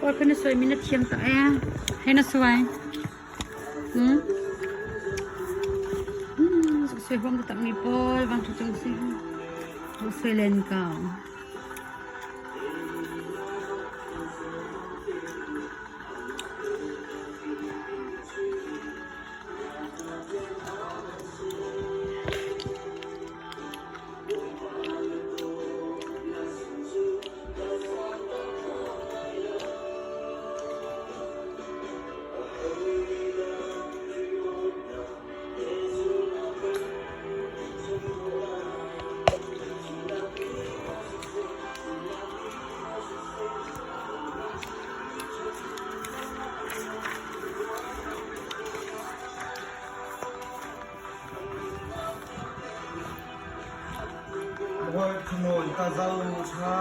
Pawl kha na suaimi na thiam tak ee. Hei na suai. Hmm? Hmm, suai huam taktak mi pawl vang ṭha cung si. Suai len ko. Nawl ka zo ṭha.